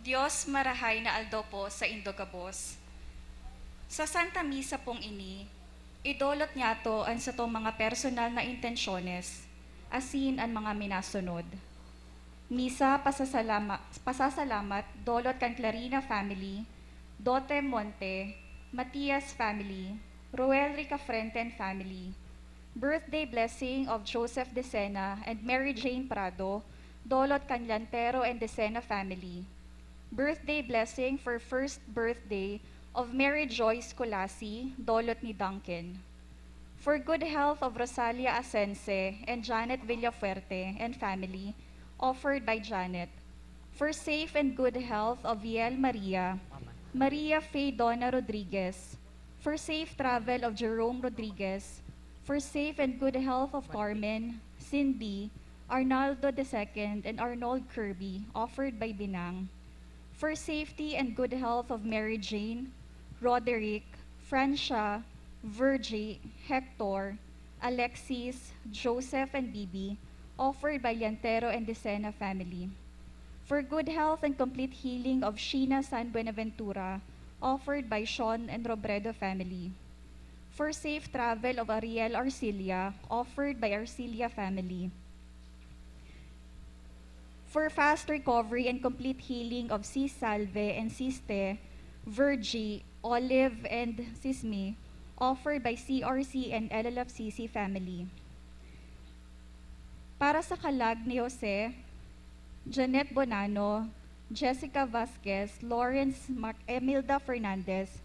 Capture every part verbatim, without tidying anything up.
Dios, marahay na aldaw po sa indo gabos. Sa Santa Misa pong ini, idolot niyato an satong mga personal na intensyones, asin an mga minasunod. Misa pasasalama-, pasasalamat dolot kan Clarina family, Dote Monte, Matias family, Roel Ricafrente and family. Birthday blessing of Joseph Decena and Mary Jane Prado, dolot kan Llantero and Decena family. Birthday blessing for first birthday of Mary Joyce Culasi, dolot ni Duncan. For good health of Rosalia Asense and Janet Villafuerte and family, offered by Janet. For safe and good health of Yael Maria, Maria Faye Donna Rodriguez. For safe travel of Jerome Rodriguez. For safe and good health of Carmen, Cindy, Arnaldo the second, and Arnold Kirby, offered by Binang. For safety and good health of Mary Jane, Roderick, Francia, Virgie, Hector, Alexis, Joseph, and Bibi, offered by Llantero and Decena family. For good health and complete healing of Sheena San Buenaventura, offered by Sean and Robredo family. For safe travel of Ariel Arcilia, offered by Arcilia family. For fast recovery and complete healing of Sis Salve and Sis Te, Virgie, Olive, and Sis Mi, offered by C R C and L L F C C family. Para sa kalag ni Jose, Janet Bonano, Jessica Vasquez, Lawrence Mark Emilda Fernandez,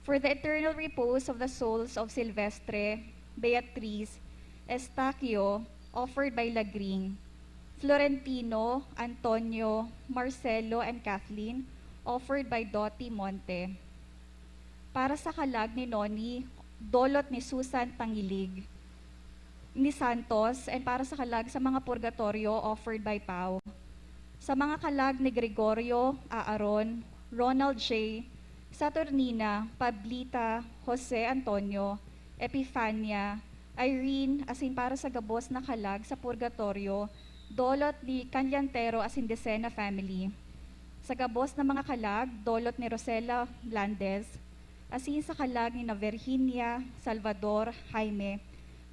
for the eternal repose of the souls of Silvestre, Beatriz, Estaquio, offered by Lagring, Florentino, Antonio, Marcelo, and Kathleen, offered by Dottie Monte. Para sa kalag ni Noni, dolot ni Susan Tangilig, ni Santos, and para sa kalag sa mga purgatoryo, offered by Pao. Sa mga kalag ni Gregorio, Aaron, Ronald J, Saturnina, Pablita, Jose Antonio, Epifania, Irene, asin para sa gabos na kalag sa purgatoryo, dolot ni kan Llantero asin Decena family. Sa gabos na mga kalag, dolot ni Rosela Landes, asin sa kalag ni na Virginia, Salvador, Jaime,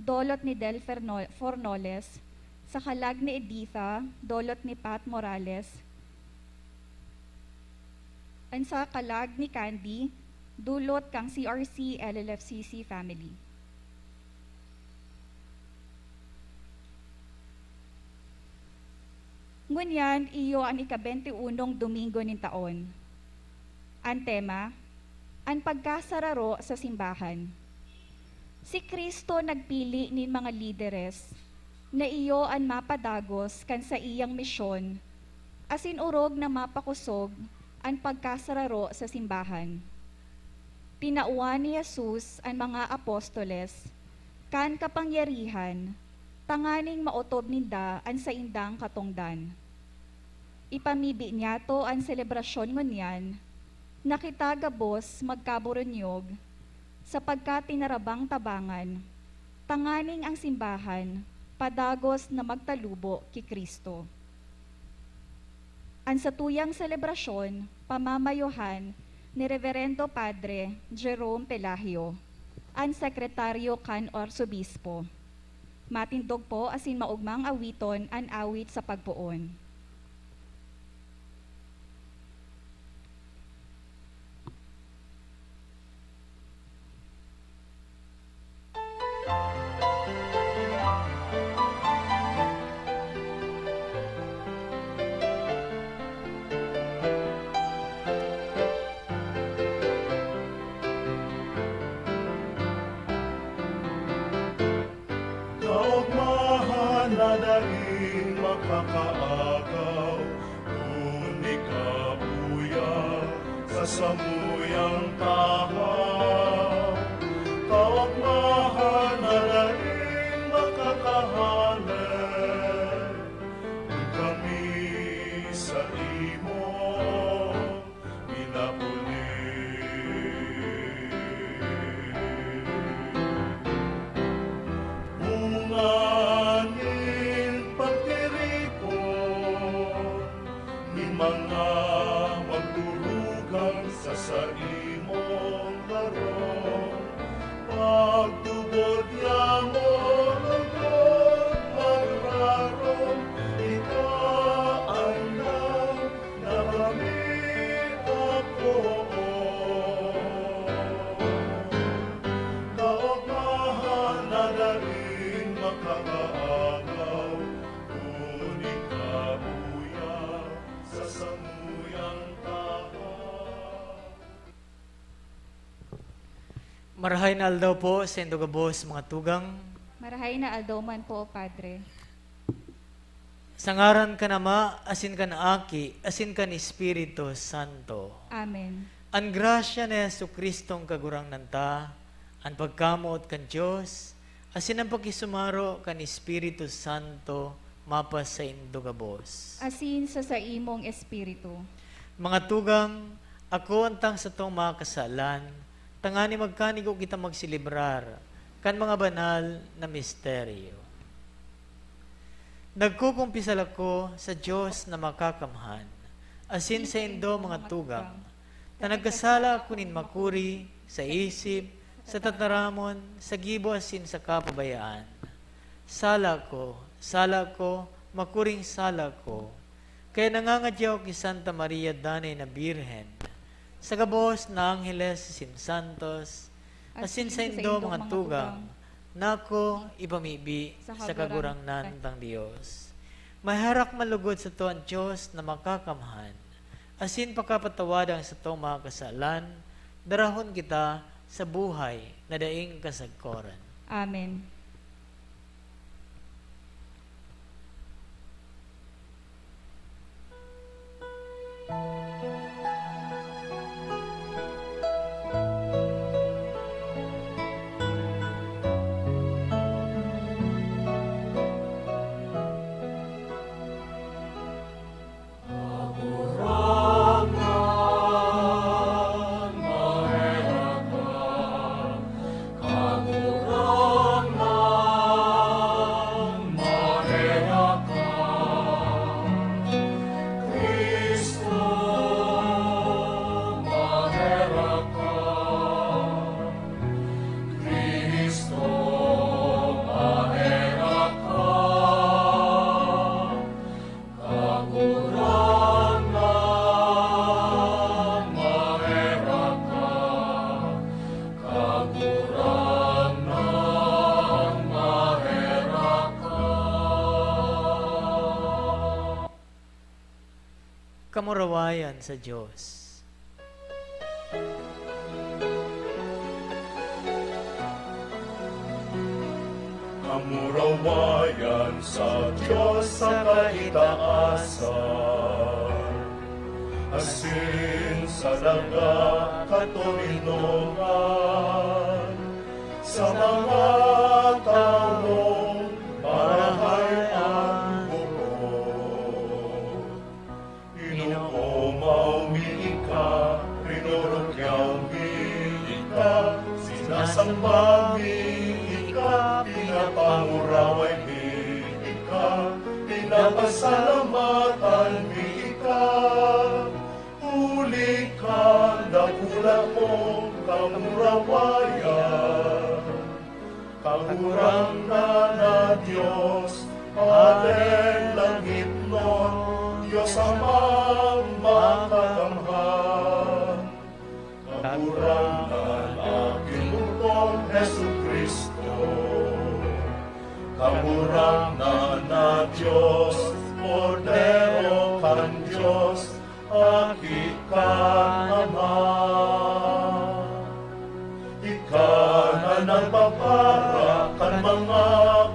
dolot ni Del Ferno-, Fornoles, sa kalag ni Editha, dolot ni Pat Morales, and sa kalag ni Candy, dolot kan C R C L L F C C family. Ngunyan, iyo an ika-bente unong Domingo nin taon. An tema, an pagkasararo sa simbahan. Si Cristo nagpili nin mga lideres na iyo an mapadagos kan saiyang misyon, asin orog na mapakosog an pagkasararo sa simbahan. Tinawan ni Jesus an mga apostoles kan kapangyarihan tanganing maotob ninda an saindang katongdan. Ipamibi niyato an selebrasyon ngunyan na kita gabos magkaburunyog sa pagkatinarabang-tabangan, tanganing ang simbahan padagos na magtalubo ki Cristo. An satuyang selebrasyon pamamayohan ni Reverendo Padre Jerome Pelagio, an sekretaryo kan Arsobispo. Matindog po asin maogmang awiton an awit sa pagpoon. Kaogmahan na daing makakaagaw, kundi kabuya sa samuyang tahaw. Kaogmahan na daing makakahale, kun kami saimo minapuli. Bunga nin pagtiripon nin mga Magturugang sa saimong harong, pagtubod niya mo lugod magrarom, ika ang nagdara mi ako. Kaogmahan na daing makakaagaw, kun ika uya sa samuyang tahaw. Marahay na aldaw po saindo gabos, mga tugang. Marahay na aldaw man po, Padre. Sa ngaran kan Ama, asin kan Aki, asin kan Espiritu Santo. Amen. An grasya ni Jesu-Cristong Kagurangnan ta, an pagkamoot kan Dios, asin an pakisumaro kan Espiritu Santo, mapasaindo gabos. Asin sa saimong espiritu. Mga tugang, akoon tang satong mga kasalan, tangani magkanigo kita magselebrar kan mga banal na misteryo. Nagkukumpisal ako sa Dios na makakamhan, asin saindo, mga tugang, ta nagkasala ako nin makuri sa isip, sa tataramon, sa gibo asin sa kapabayaan. Sala ko, sala ko, makuring sala ko. Kaya nangangadya ako ki Santa Maria, danay na Birhen, sa gabos na angheles asin santos, asin saindo, mga tugang, nako ipamibi sa Kagurangnan tang Dios. Maherak man lugod sato an Dios na makakamhan, asin pakapatawad an satong mga kasalan, darahon kita sa buhay na daing kasagkoran. Amen. Kagurangnan, maherak ka. Kagurangnan, maherak ka. Kamurawayan sa Dios. Kamurawayan sa Dios sa kaitaasan, asin sa daga katoninongan, sa mga tawong marahay an buot. Inokomaw mi ika, rinorokyaw mi ika, sinasamba mi ika, pinapanguraway mi ika, pinapasalamatan mi ika. Huli kan dakula mong kamurawayan. Kagurangnan na Dios, Hadeng langitnon, Dios Amang makakamhan. Kagurangnan na Ginoo, Jesu-Cristo. Kagurangnan na Dios, Kordero kan Dios, Aki kan Ama. Ika na nagpapara kan mga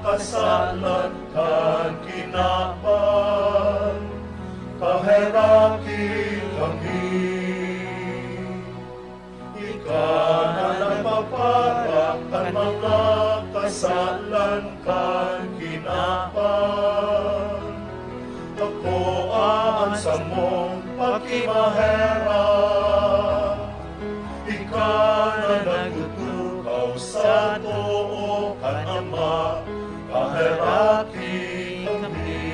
kasalan kan kinaban, kaheraki kami. Ika na nagpapara kan mga kasalan kan kinaban. Akoa an samong pakimaherak. Ika na nagtutukaw sa too kan Ama, kaheraki kami.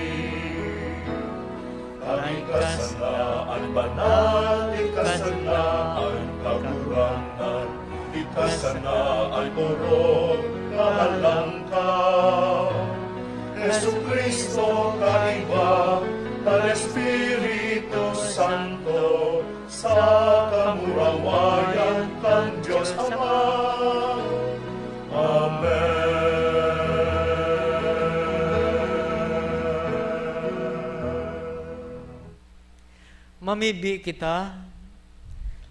Kami kasala an Banal, ika sana an Kagurangnan, ika sana an orog, kahalang ka. Jesu-Cristo, kaiba kan Espiritu Santo, sa kamurawayan kan Dios Ama. Amen. Mamibi kita.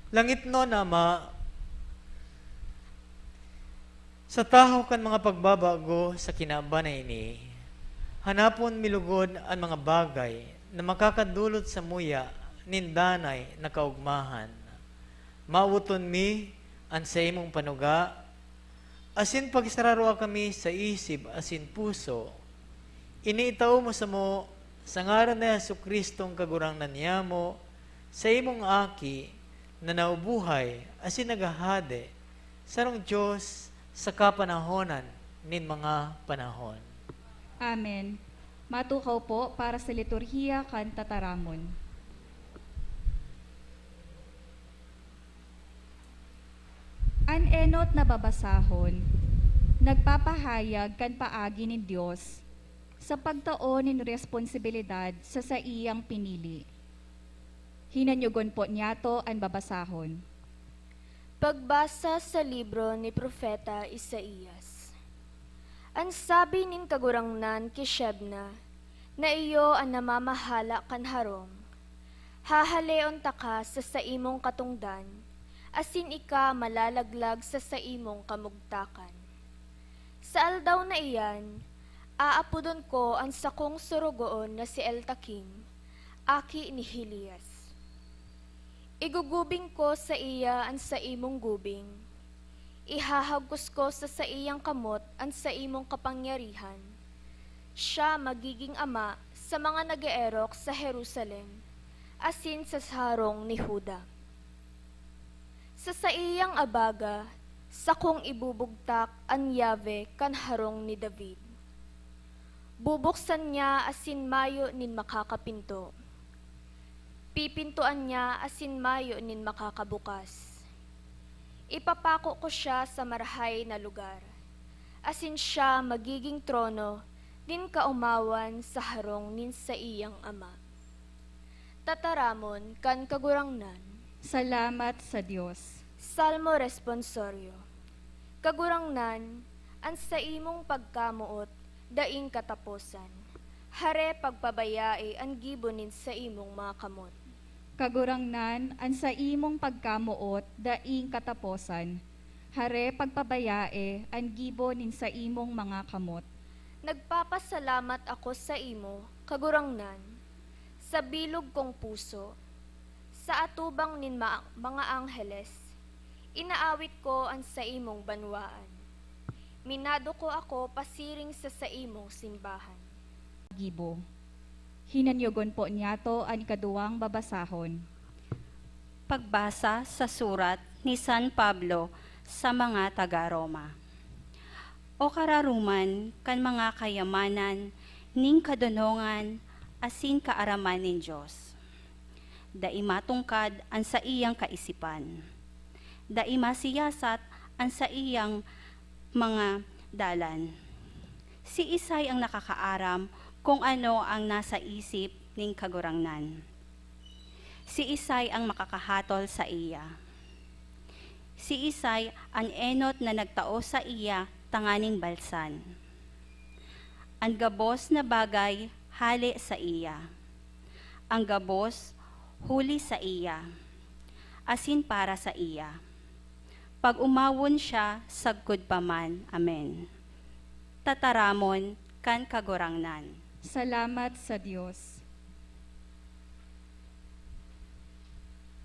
Langitnon Ama, sa tahaw kan mga pagbabago sa kinaban na ini, hanapon mi lugod an mga bagay na makakadolot samuya nin danay na kaogmahan. Mawoton mi an saimong panuga, asin pagsararua kami sa isip asin puso. Ini itao mo samo sa ngaran ni Jesu-Cristong Kagurangnan niyamo, sa imong Aki, na nabubuhay asin naghahade, sarong Dios sa kapanahonan nin mga panahon. Amen. Matukaw po para sa liturhiya kan tataramon. An enot na babasahon nagpapahayag kan paagi nin Dios sa pagtao nin responsibilidad sa saiyang pinili. Hinanyogon po niyato an babasahon. Pagbasa sa libro ni Propeta Isaias. An sabi nin Kagurangnan ki Shebna, na iyo an namamahala kan harong, "Hahaleon taka sa saimong katongdan, asin ika malalaglag sa saimong kamugtakan." Sa aldaw na iyan, aapodon ko an sakong sorogoon na si Eltakim, aki ni Hilias. Igugubing ko saiya an saimong gubing, ihahagkos ko sa saiyang kamot an saimong kapangyarihan. Siya magigin ama sa mga nag-eerok sa Jerusalem, asin sa sarong ni Juda. Sa saiyang abaga, sakong ibubugtak an yabe kan harong ni David. Bubuksan niya asin mayo nin makakapinto. Pipintoan niya asin mayo nin makakabukas. Ipapako ko siya sa marahay na lugar, asin siya magigin trono nin kaomawan sa harong nin saiyang Ama. Tataramon kan Kagurangnan. Salamat sa Dios. Salmo Responsorio. Kagurangnan, an saimong pagkamoot daing kataposan. Hare pagpabayae an gibo nin saimong mga kamot. Kagurangnan, an saimong pagkamoot daing kataposan. Hare pagpabayae an gibo nin saimong mga kamot. Nagpapasalamat ako saimo, Kagurangnan, sa bilog kong puso. Sa atubang nin ma-, mga angheles, inaawit ko an saimong banwaan. Minaduko ako pasiring sa saimong simbahan. Gibo. Hinanyogon po niyato an ikaduwang babasahon. Pagbasa sa surat ni San Pablo sa mga taga Roma. O kararuman kan mga kayamanan nin kadonongan asin kaaraman nin Dios, dai matungkad an saiyang kaisipan, dai masiyasat an saiyang mga dalan. Siisay ang nakakaaram kun ano ang nasa isip nin Kagurangnan? Siisay ang makakahatol saiya? Siisay an enot na nagtao saiya tanganing balsan? An gabos na bagay hale saiya. An gabos huli saiya, asin para saiya. Pag-omawon siya sagkod pa man. Amen. Tataramon kan Kagurangnan. Salamat sa Dios.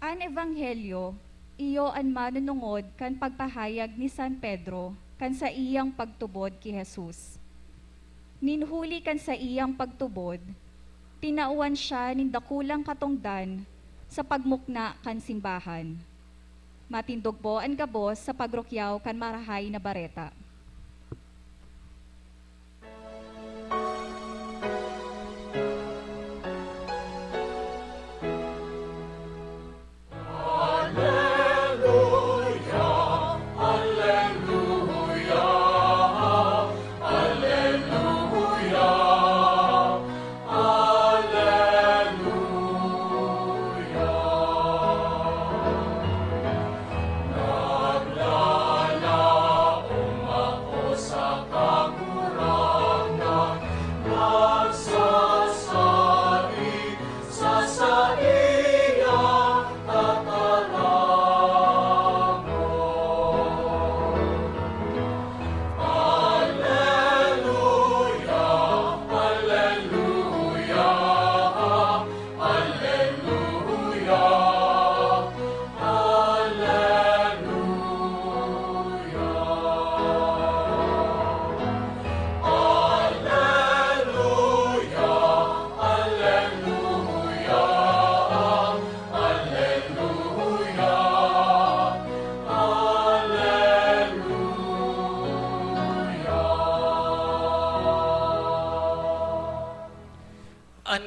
An Ebanghelyo, iyo an manunungod kan pagpahayag ni San Pedro kan saiyang pagtubod ki Jesus. Nin huli kan saiyang pagtubod, tinawan siya nin dakulang katongdan sa pagmukna kan simbahan. Matindog po an gabos sa pagrukyaw kan Marahay na Bareta.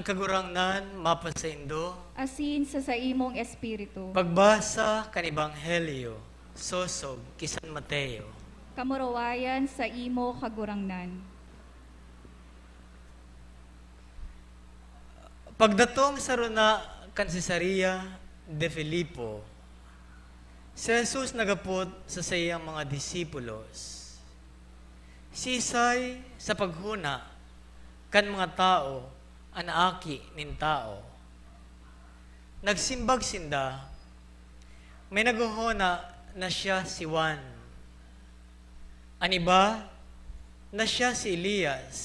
Kagurangnan, mapasaindo. Asin sa saimong espiritu. Pagbasa kan Ebanghelyo sosog ki San Mateo. Kamurawayan sa imo, Kagurangnan. Pagdatong sa rona kan Cesarea de Filipo, si Jesus naghapot sa saiyang mga disipulos, "Siisay sa paghona kan mga tawo an Aki nin Tawo?" Nagsimbag sinda, "May naghohona na siya si Juan. An iba na siya si Elias,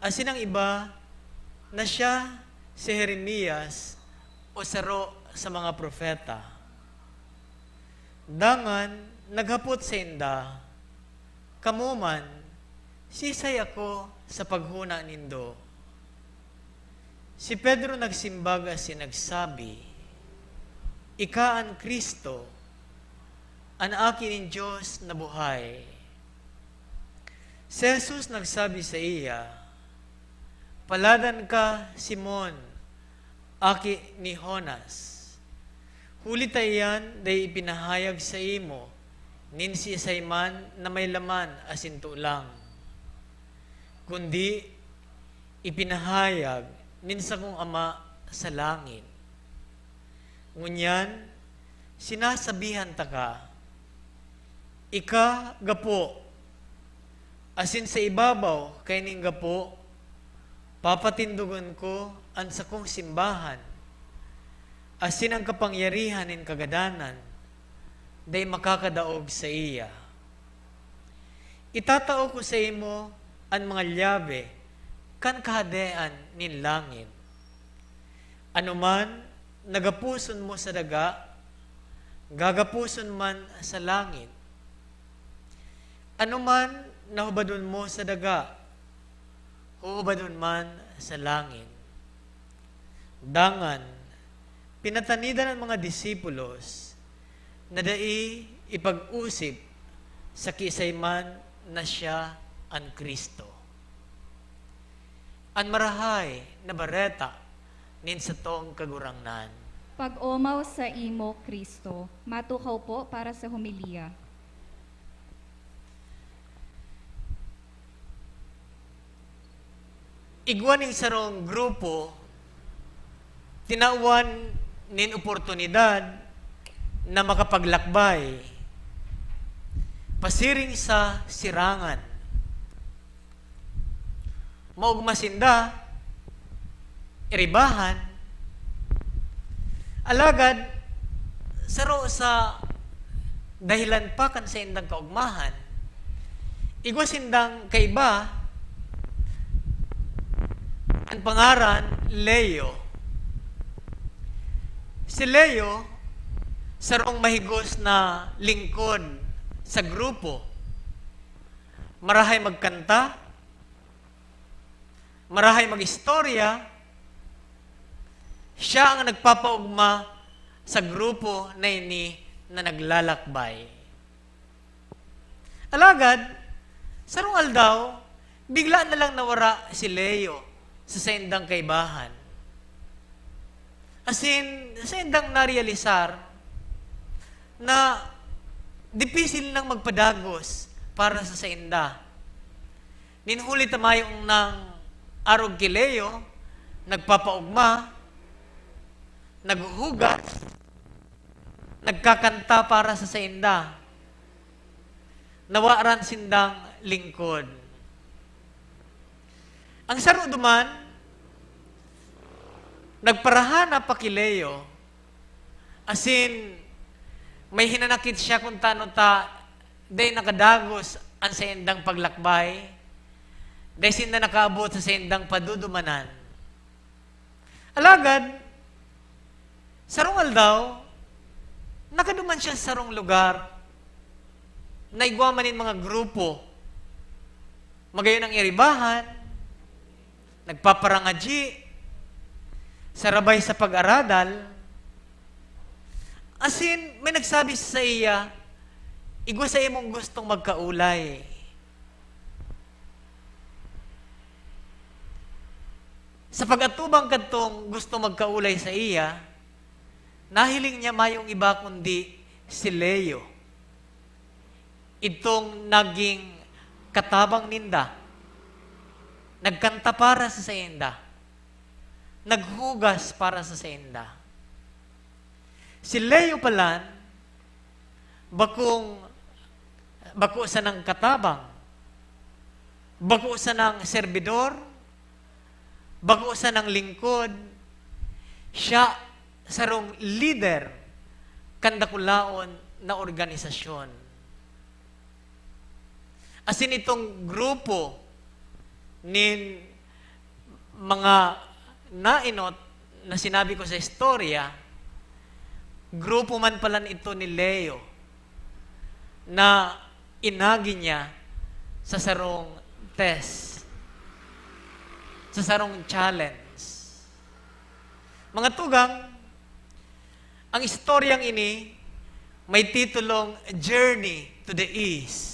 asin ang iba na siya si Jeremias o saro sa mga propeta." Dangan naghapot sainda, "Kamo man, siisay ako sa paghona nindo?" Si Pedro nagsimbag asin nagsabi, "Ika an Cristo, an Aki nin Dios na buhay." Si Jesus nagsabi saiya, "Paladan ka, Simon, aki ni Jonas, huli ta iyan dai ipinahayag saimo nin siisay man na may laman asin tolang, kundi ipinahayag nin sakong Ama sa langit. Ngunyan, sinasabihan taka, ika gapo, asin sa ibabaw kaining gapo, papatindogon ko an sakong simbahan, asin an kapangyarihan nin kagadanan dai makakadaog saiya. Itatao ko saimo an mga lyabe kan Kahadean nin langit. Anoman na gaposon mo sa daga, gagaposon man sa langit. Anoman na hubadon mo sa daga, huhubadon man sa langit." Dangan, pinatanidan an mga disipulos na dai ipag-osip sa kiisay man na siya an Cristo. An Marahay na Bareta nin satong Kagurangnan. Pag-omaw saimo, Cristo. Matukaw po para sa homilya. Igwa nin sarong grupo, tinawan nin oportunidad na makapaglakbay pasiring sa sirangan. Maogma sinda, iribahan. Alagad, saro sa dahilan pa kan saindang kaogmahan, igwa sindang kaiba, an pangaran, Leo. Si Leo, sarong mahigos na lingkod sa grupo. Marahay magkanta, marahay mag-istorya, siya ang nagpapaogma sa grupo na ini na naglalakbay. Alagad, sarong aldaw, bigla na lang nawara si Leo sa saindang kaibahan. Asin, saindang narealisar na dipisil nang magpadagos para sa sainda. Nin huli ta mayong nang arog ki Leo, nagpapaogma, naghuhugas, nagkakanta para sa sainda. Nawaran sindang lingkod. Ang saro duman, nagparahanap pa ki Leo, asin may hinanakit siya kun tano ta dai nakadagos an saindang paglakbay, dai sinda nakaabot sa saindang padudumanan. Alagad, sarong aldaw, nakaduman siya sa sarong lugar na igwa man nin mga grupo. Magayon ang iribahan, nagpaparangadyi, sarabay sa pag-aradal, asin may nagsabi sa iya, "Igwa saimong gustong magkaulay." Sa pag-atubang kadtong gusto magkaulay saiya, nahiling niya mayong iba kundi si Leo, idtong naging katabang ninda, nagkanta para sa sainda, naghugas para sa sainda. Si Leo palan, bakong, bako sanang katabang, bako sanang serbidor, bako sanang lingkod, siya sarong lider kan dakulaon na organisasyon. Asin itong grupo nin mga naenot na sinabi ko sa istorya, grupo man palan ito ni Leo na inagi niya sa sarong test, sa sarong challenge. Mga tugang, ang istoryang ini may titulong Journey to the East,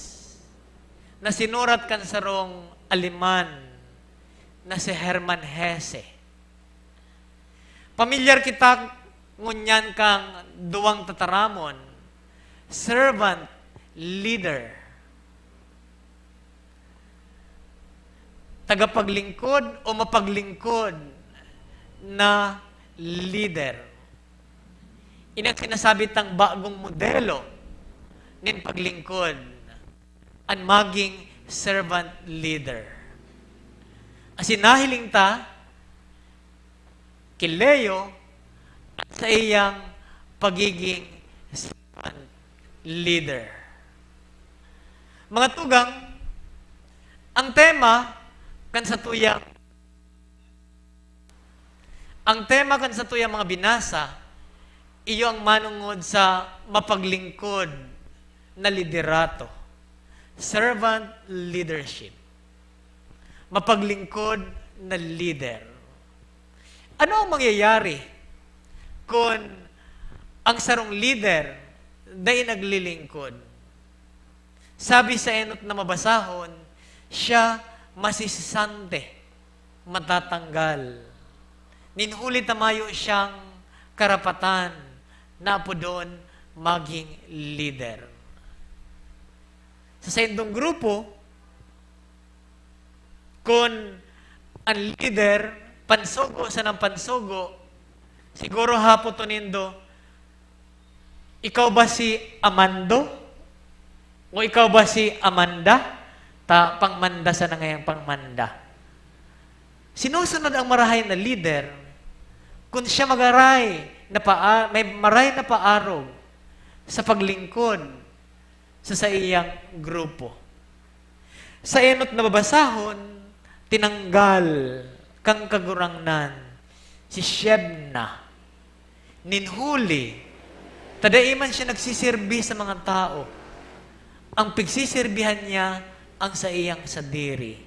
na sinurat kan sarong Aleman na si Hermann Hesse. Pamilyar kita ngunyan kan duwang tataramon, servant leader. Tagapaglingkod o mapaglingkod na lider. Ini ang sinasabi tang bagong modelo nin paglingkod, an maging servant leader. Asin nahiling ta ki Leo an saiyang pagiging servant leader. Mga tugang, ang tema kan satuyang ang tema kan satuyang mga binasa, iyo ang manongod sa mapaglingkod na liderato, servant leadership. Mapaglingkod na lider. Ano ang mangyayari kun ang sarong lider dai naglilingkod? Sabi sa enot na mabasahon, siya masisisante, matatanggal. Nin huli ta mayo siyang karapatan na apodon maging lider. Sa saindong grupo, kun an lider pansugo sanang pansugo, siguro hapoton nindo, "Ikaw ba si Amando? O ikaw ba si Amanda?" Ta pangmanda sana ngayang pangmanda. Sinusunod ang marahay na lider kun siya magaray na paa-, may maray na paarog sa paglingkod sa saiyang grupo. Sa enot na babasahon, tinanggal kan Kagurangnan si Shebna. Nin huli, ta dai man siya nagsisirbi sa mga tao. Ang pigsisirbihan niya ang saiyang sadiri.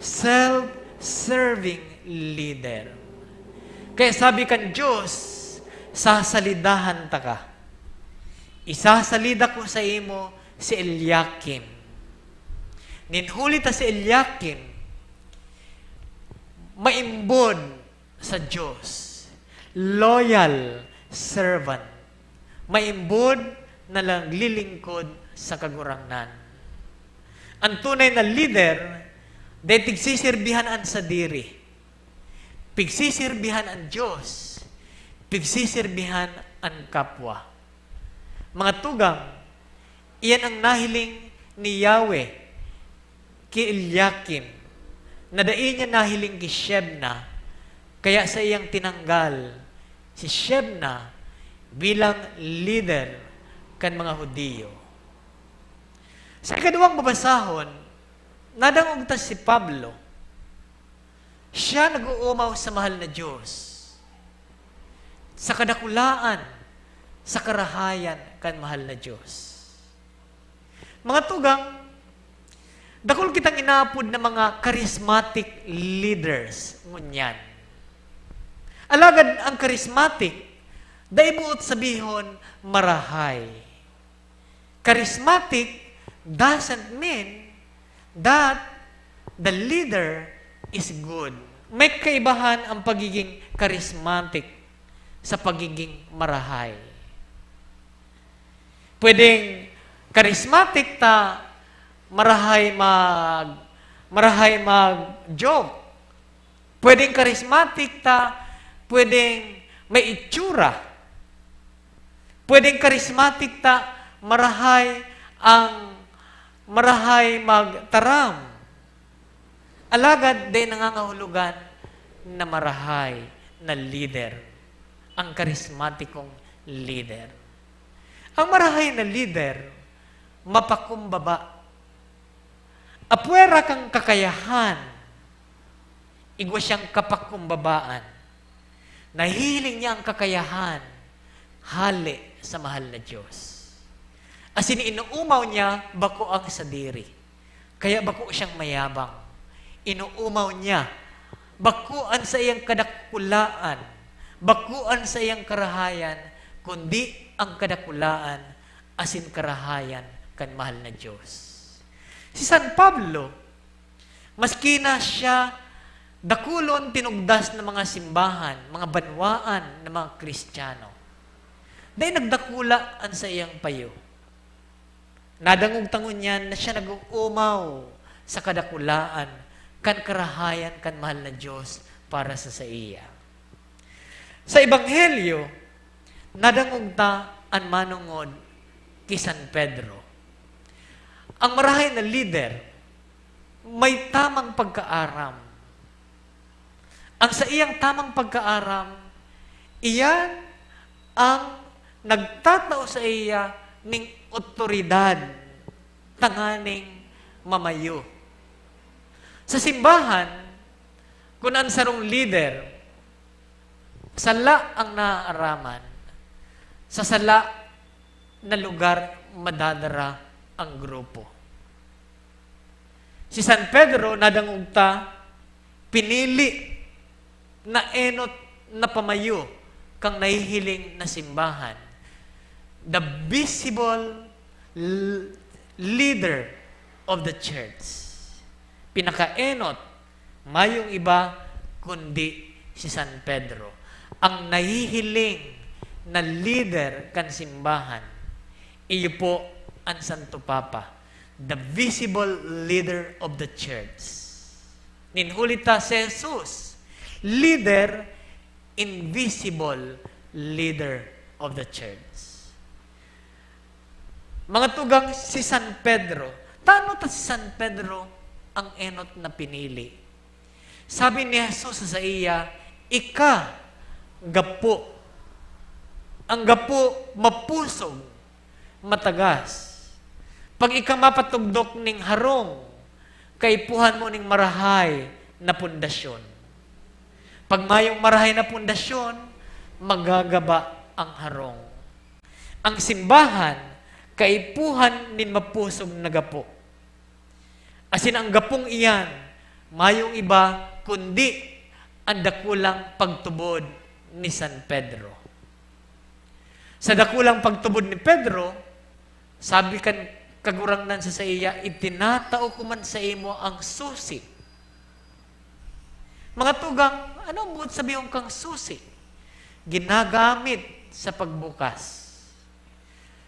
Self-serving leader. Kaya sabi kan Diyos, "Sasalidahan taka. Isasalida ko saimo si Eliakim." Nin huli ta si Eliakim, maimbod sa Diyos, loyal servant, maimbod na naglilingkod sa Kagurangnan. Ang tunay na lider, dai pigsisirbihan an sadiri. Pigsisirbihan an Diyos, pigsisirbihan an kapwa. Mga tugang, iyan ang nahiling ni Yahweh ki Eliakim, na dai niya nahiling ki Shebna, kaya saiyang tinanggal si Shebna bilang lider kan mga Judio. Sa ikaduwang babasahon, nadangog ta si Pablo. Siya nag-oomaw sa mahal na Diyos, sa kadakulaan, sa karahayan kan mahal na Diyos. Mga tugang, dakul kitang inaapod na mga charismatic leaders ngunyan. Alagad ang charismatic, dai boot sabihon marahay. Charismatic doesn't mean that the leader is good. May kaibahan ang pagiging charismatic sa pagiging marahay. Pwedeng charismatic ta, marahay mag-, marahay mag-joke. Pwedeng charismatic ta, pwedeng may itsura. Pwedeng charismatic ta, marahay ang, marahay magtaram. Alagad dai nangangahulugan na marahay na lider, ang karismatikong lider. Ang marahay na lider, mapakumbaba. Apwera kan kakayahan, igwa siyang kapakumbabaan. Nahihiling niya ang kakayahan hale sa mahal na Diyos. Asin inuumaw niya bako ang sadiri. Kaya bako siyang mayabang. Inuumaw niya bako an saiyang kadakulaan, bako an saiyang karahayan, kundi ang kadakulaan asin karahayan kan mahal na Diyos. Si San Pablo, maski na siya dakulon tinugdas na mga simbahan, mga banwaan na mga Kristiyano, dai nagdakula an saiyang payo. Nadangog ta ngunyan na siya nag-uumaw sa kadakulaan kan karahayan kan mahal na Diyos para sa saiya. Sa Ebanghelyo, nadangog ta an manongod ki San Pedro. Ang marahay na lider may tamang pagkaaram. Ang saiyang tamang pagkaaram, iyan ang nagtatao sa iya ning otoridad tanganing mamayo. Sa simbahan, kun an sarong lider, sala ang naaaraman, sa sala na lugar madadara ang grupo. Si San Pedro, nadangog ta, pinili na enot na pamayo kan nahihiling na simbahan, the visible l-, leader of the church. Pinakaenot, mayong iba kundi si San Pedro. Ang nahihiling na lider kan simbahan, iyo po an Santo Papa, the visible leader of the church. Nin huli ta si Jesus, leader, invisible leader of the church. Mga tugang, si San Pedro, tano ta si San Pedro ang enot na pinili? Sabi ni Jesus sa saiya, "Ika, gapo. Ang gapo, mapusog, matagas. Pag ika mapatugdok nin harong, kaipuhan mo nin marahay na pundasyon. Pag mayong marahay na pundasyon, magagaba ang harong." Ang simbahan, kaipuhan nin mapusog na gapo. Asin ang gapong iyan, mayong iba kundi an dakulang pagtubod ni San Pedro. Sa dakulang pagtubod ni Pedro, sabi kan Kagurangnan sa saiya, "Itinatao ko man saimo ang susi." Mga tugang, ano ang buot sabihon kang susi? Ginagamit sa pagbukas.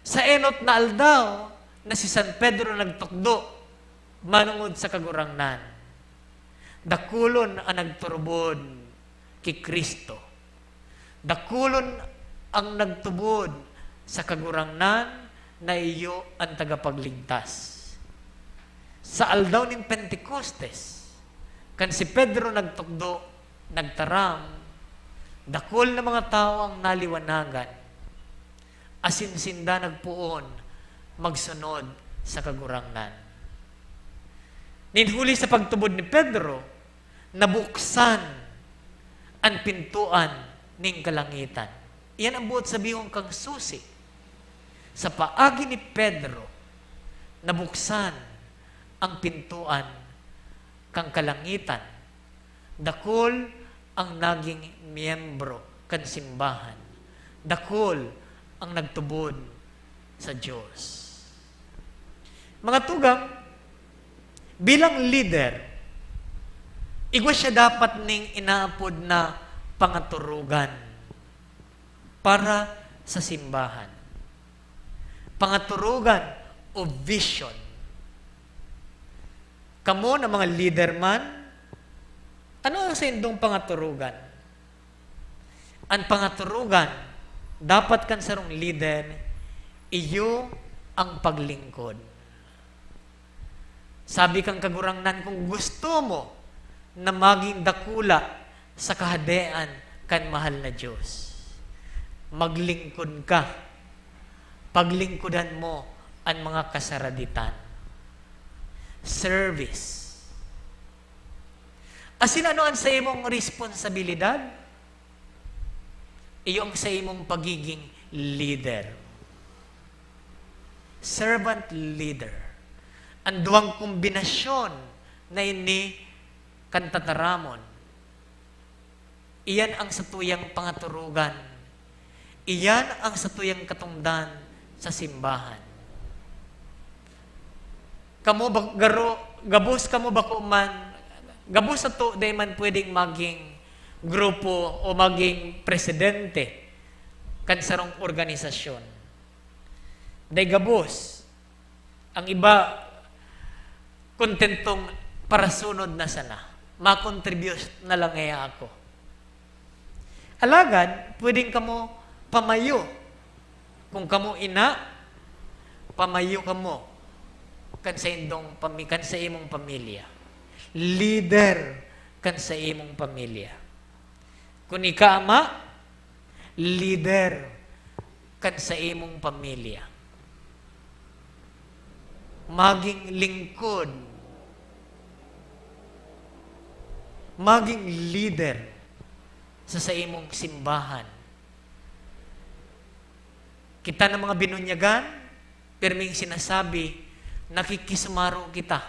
Sa enot na aldaw na si San Pedro nagtukdo manongod sa Kagurangnan, dakulon an nagturubod ki Cristo. Dakulon ang nagtubod sa Kagurangnan na iyo an tagapagligtas. Sa aldaw nin Pentecostes, kan si Pedro nagtukdo, nagtaram, dakul na mga tawo ang naliwanagan, asin sinda nagpoon magsunod sa Kagurangnan. Nin huli sa pagtubod ni Pedro, nabuksan an pintoan nin kalangitan. Iyan ang buot sabihon kang susi. Sa paagi ni Pedro, nabuksan ang pintoan kan kalangitan. Dakul ang naging miyembro kan simbahan. Dakul ang nagtubod sa Dios. Mga tugang, bilang lider, Igwa siya dapat ning inaapod na pangaturugan para sa simbahan. Pangaturugan o vision. Kamo na mga leader man, ano ang saindong pangaturugan? Ang pangaturugan dapat kan sarong leader, iyo ang paglingkod. Sabi kan Kagurangnan, kung gusto mo na maging dakula sa Kahadean kan mahal na Diyos, maglingkod ka. Paglingkodan mo an mga kasaraditan. Service. Asin ano an saimong responsabilidad? Iyo ang saimong pagiging leader. Servant leader. An duwang kombinasyon na ini kan tataramon. Iyan ang satuyang pangaturugan. Iyan ang satuyang katongdan sa simbahan. Kamo ba-, garo-, gabos kamo bako man, gabos sato dai man pwedeng maging grupo o maging presidente kan sarong organisasyon. Dai gabos. Ang iba, kontentong parasunod na sana. Makontribute na lang kaya ako. Alagad, pwedeng kamo pamayo. Kung kamo ina, pamayo kamo kan sa indong pami-, kan sa imong pamilya. Leader kan sa imong pamilya. Kun ika ama, leader kan sa imong pamilya. Maging lingkod. Maging leader sa, sa imong simbahan. Kita na mga binunyagan, pirming sinasabi, nakikisumaro kita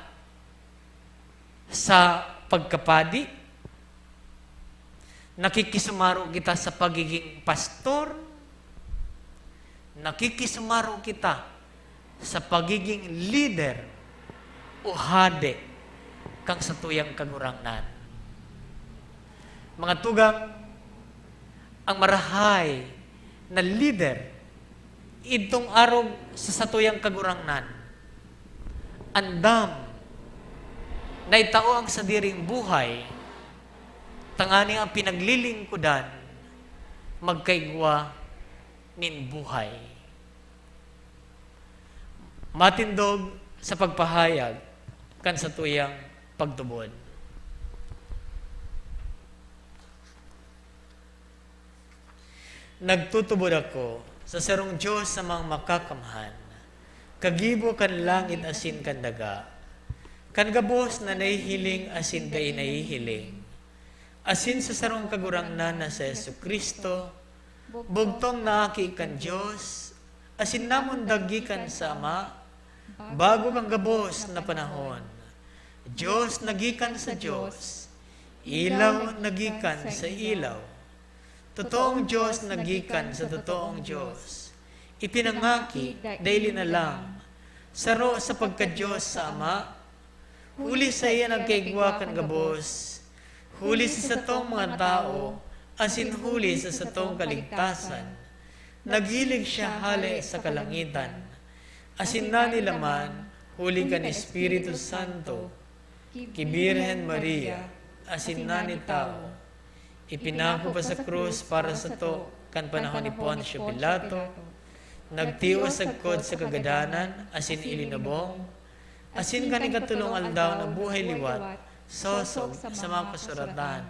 sa pagkapadi, nakikisumaro kita sa pagiging pastor, nakikisumaro kita sa pagiging leader o hade kan satuyang Kagurangnan. Mga tugang, ang marahay na leader, idtong arog sa satuyang Kagurangnan, andam na itao ang sadiring buhay, tanganing ang pinaglilingkodan magkaigwa nin buhay. Matindog sa pagpahayag kan satuyang pagtubod. Nagtutubod ako sa sarong Dios na Amang Makakamhan, kagibo kan langit asin kan daga, kan gabos na nahihiling asin dai nahihiling, asin sa sarong Kagurangnan na si Jesu-Cristo, bugtong na Aki kan Dios, asin namundag gikan sa Ama, bago kan gabos na panahon. Dios na gikan sa Dios, ilaw na gikan sa ilaw, totoong Dios na gikan sa totoong Dios, ipinangaki, dai linalang, saro sa pagka-Dios sa Ama, huli saiya nagkaigwa kan gabos, huli sa satong mga tawo, asin huli sa satong kaligtasan. Naghilig siya hale sa kalangitan, asin nanilaman huli kan Espiritu Santo, ki Birhen Maria, asin nani tawo. Ipinako pa sa krus para sato kan panahon ni Poncio Pilato, nagtios sagkod sa kagadanan asin ilinubong, asin kan ikatolong aldaw nabuhay liwat, sosog sa mga kasuratan,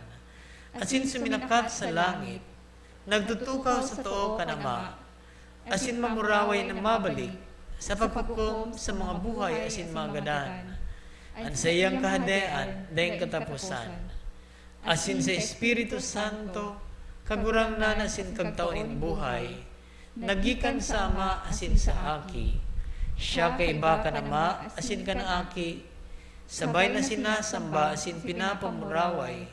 asin suminakat sa langit, nagtutukaw sa too kan Ama, asin mamuraway na mabalik sa paghukom sa mga buhay asin mga gadan. An saiyang kahadean daing kataposan, asin sa Espiritu Santo, Kagurangnan asin Kagtao nin buhay, na gikan sa Ama asin sa Aki. Siya kaiba kan Ama asin kan Aki, sabay na sinasamba asin pinapamuraway.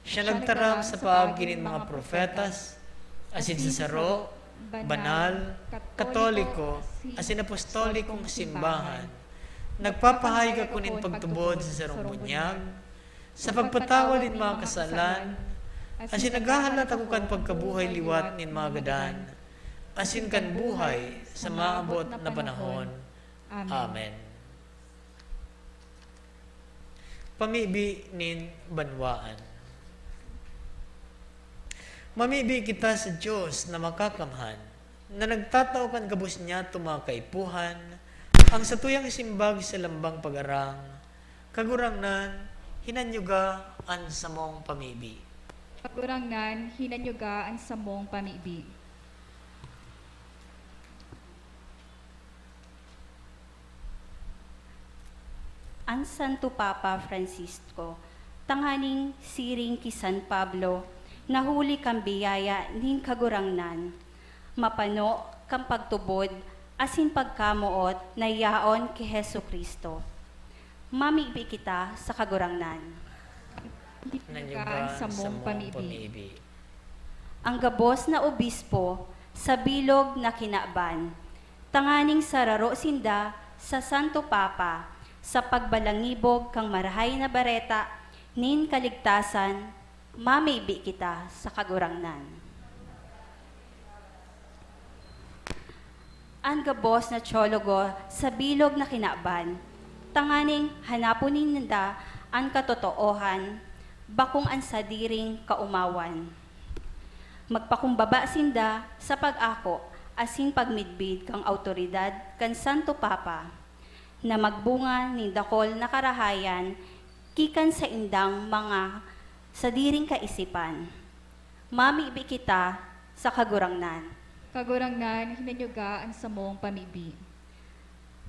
Siya nagtaram sa paagi nin mga propetas, asin sa saro, banal, katoliko, asin apostolikong simbahan. Nagpapahayag ako nin pagtubod sa sarong bunyag, sa pagpatawad nin mga kasalan, asin naghahalat ako kan pagkabuhay liwat nin mga gadan, asin kan buhay sa maabot na panahon. Amen. Pamibi nin banwaan. Mamibi kita sa Dios na makakamhan, na nagtatao kan gabos niyato mga kaipuhan, ang satuyang simbag sa lambang pag-arang. Kagurangnan, hinanyuga an samong pamibi. Kagurangnan, hinanyuga an samong pamibi. An Santo Papa Francisco, tanganing siring ki San Pablo, na huli kan biyaya nin Kagurangnan, mapano kan pagtubod asin pagkamoot na yaon ki Jesu-Cristo. Mamibi kita sa Kagurangnan. Hinanyuga an samong pamibi. Ang gabos na obispo sa bilog na kinaban, tanganing sararo sinda sa Santo Papa sa pagbalangibog kan Marahay na Bareta nin kaligtasan, mamibi kita sa Kagurangnan. An gabos na teologo sa bilog na kinaban, tanganing hanapon ninda an katotoohan, bakong an sadiring kaomawan. Magpakumbaba sinda sa pag-ako asin pagmidbid kan awtoridad kan Santo Papa, na magbunga nin dakul na karahayan ki kan saindang mga sadiring kaisipan. Mamibi kita sa Kagurangnan. Kagurangnan, hinanyuga an samong pamibi.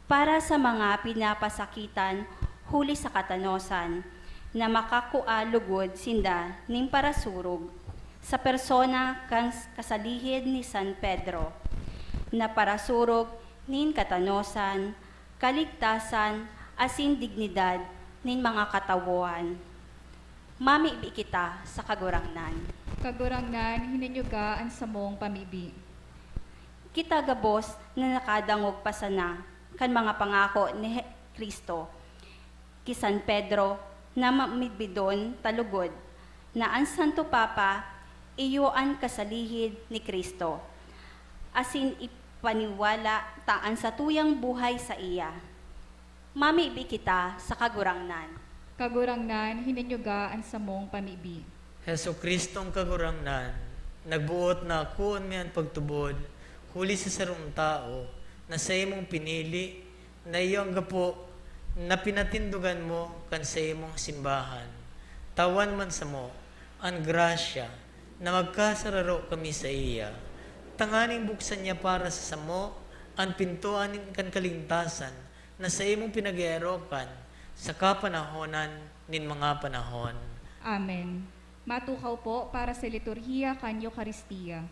Para sa mga pinapasakitan huli sa katanosan na makakua logod sinda nin parasurog sa persona kan kasalihid ni San Pedro, na parasurog nin katanosan, kaligtasan, asin dignidad nin mga katawohan. Mamibi kita sa Kagurangnan. Kagurangnan, hinanyuga an samong pamibi. Kita gabos na nakadangog pa sana kan mga pangako ni He-, Cristo ki San Pedro na ma-, midbidon ta lugod na an Santo Papa iyo an kasalihid ni Cristo, asin ipaniwala ta an satuyang buhay saiya. Mamibi kita sa Kagurangnan. Kagurangnan, hinanyuga an samong pamibi. Jesu-Cristong Kagurangnan, nagboot na akoon mi an pagtubod huli sa sarong tawo na saimong pinili, na iyo ang gapo na pinatindogan mo kan saimong simbahan. Tawan man samo an grasya na magkasararo kami saiya, tanganing buksan niya para sa samo an pintoan nin, kan kaligtasan na saimong pinag-eerokan sa kapanahonan nin mga panahon. Amen. Matukaw po para sa liturhiya kan Eukaristia.